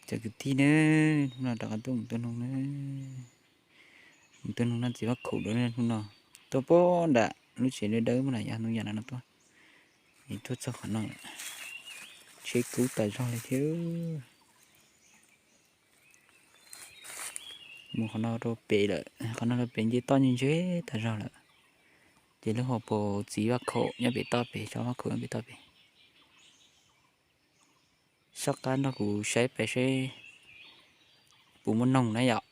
Cov kwv tij na, hnub no rov qab tuaj mus tua noog na. Mus tua noog noj txiv vaj khaum dua hnub no. Tuaj pem nram lub tsev dawb dawb muaj na, yog hnub yam no tuaj. Es tuaj txog qhov no, tsheb kub tas zog li thiab. Mus qhov no rau pem lawm, qhov no rau pem nce toj nce ntseg tas zog lawm. Ces lub hauv paus txiv vaj khaum nyob pem toj pem, tsob vaj khaum nyob pem toj pem. Soj qab nrog kuv saib pem seb puas muaj noog na yom.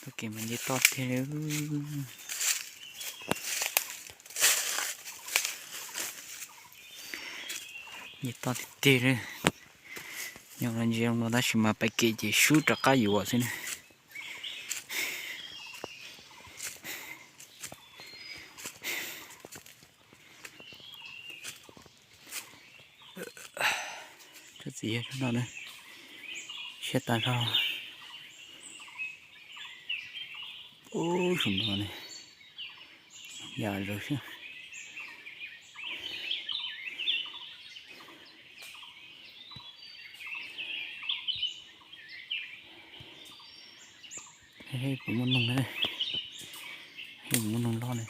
Tau kev mas nce toj tiag li. Nce toj tiag tiag li. Nyob no ntsia no tab sis mas pais kev ces sub rov qab yuav xwb na. Tsob txiv yog no na, siab tas zog. Ub, sum no ne, yam zaws xwb. Puas muaj noog na, puas muaj noog loj na.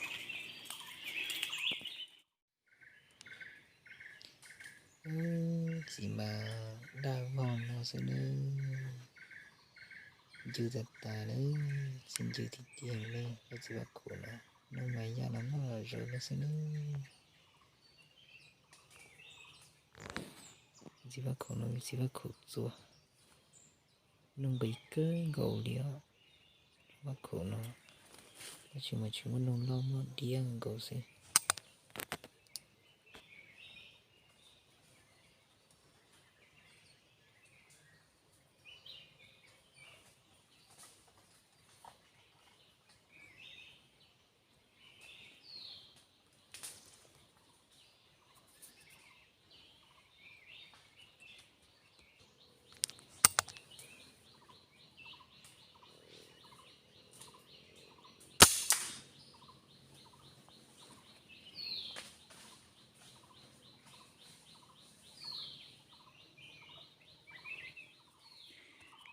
Txiv mas daj vog no xwb na, ncw tas tas na, txiv ncw tiag tiag na, txiv vaj khaum no, noog mas yaj no noj los zaws no xwb na. Txiv vaj khaum no, txiv vaj khaum txua, noog nqis kawg nkaus li os. Vaj khaum no tab sis mas tsis muaj noog loj, muaj diab nkaus xwb.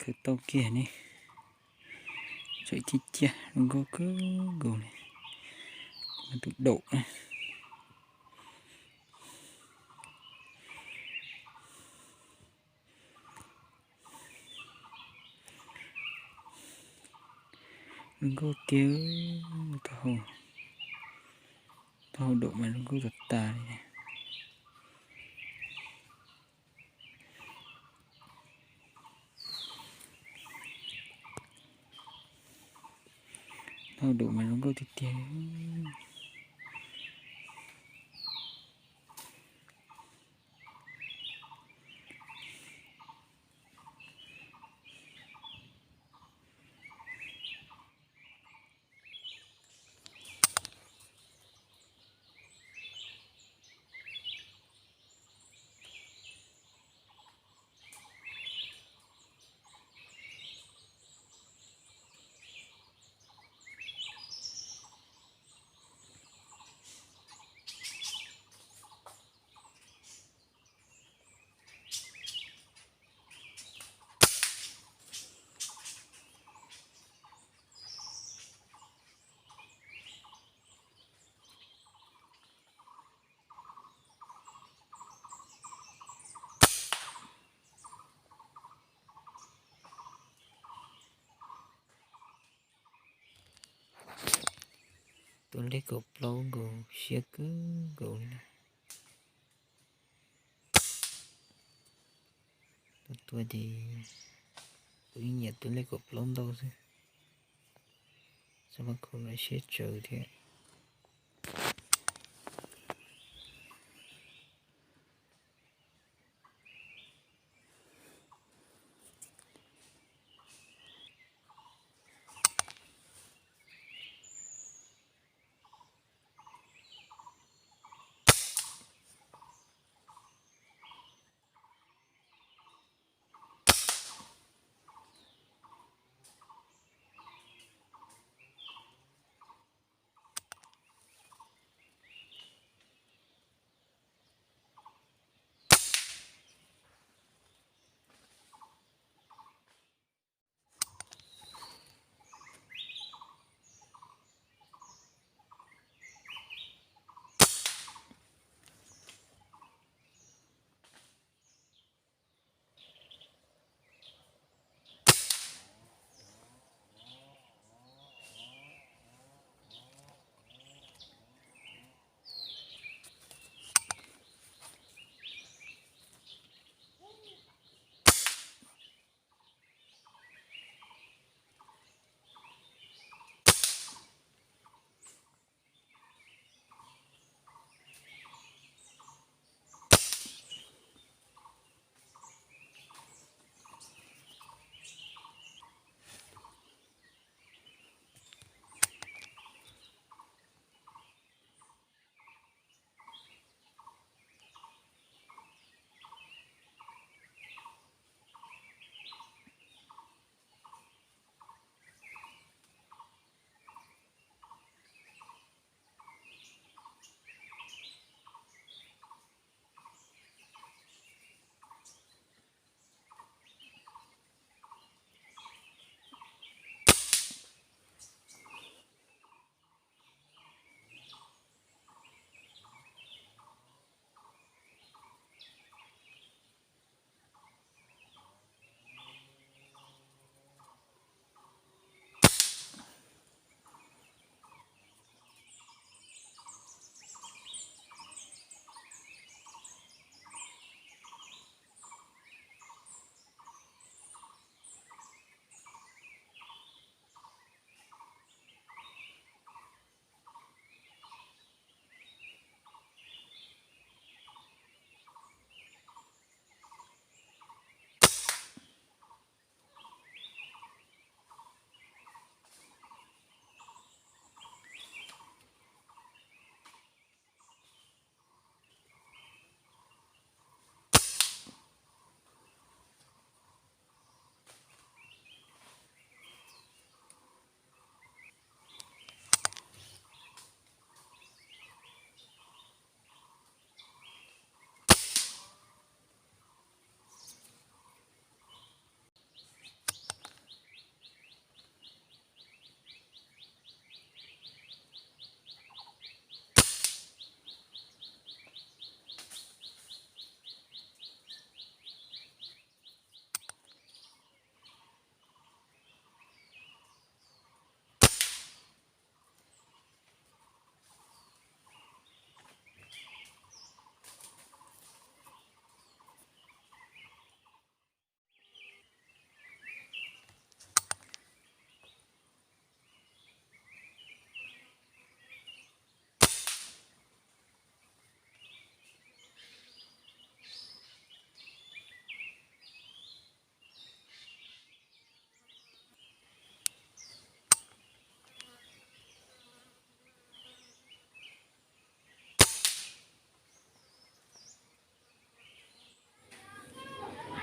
Khwv tau kiag ne, tseem ciaj ciaj, zoo nkauj kawg nkaus li. Tus daum. Zoo nkauj tiag, taub hau daum mas zoo nkauj tas tas li. Taub hau daum mas zoo nkauj tiag tiag. Tus lej kaum plaub nkaus siab kawg nkaus li na. Tua tua ces kuv yeej nyiam tus lej kaum plaub ntau xwb. Tsob vaj khaum no siab tsawv thiab.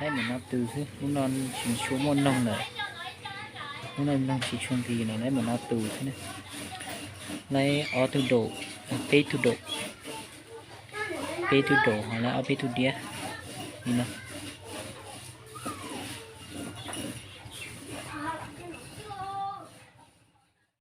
Laib mus no tus xwb, lub no tsis tshua muaj noog lawm. Lub no noog tsis tshua nqis no, laib mus no tus xwb ne. Laib ob tug daum, peb tug daum, peb tug daum ho laib ob peb tug diab li no.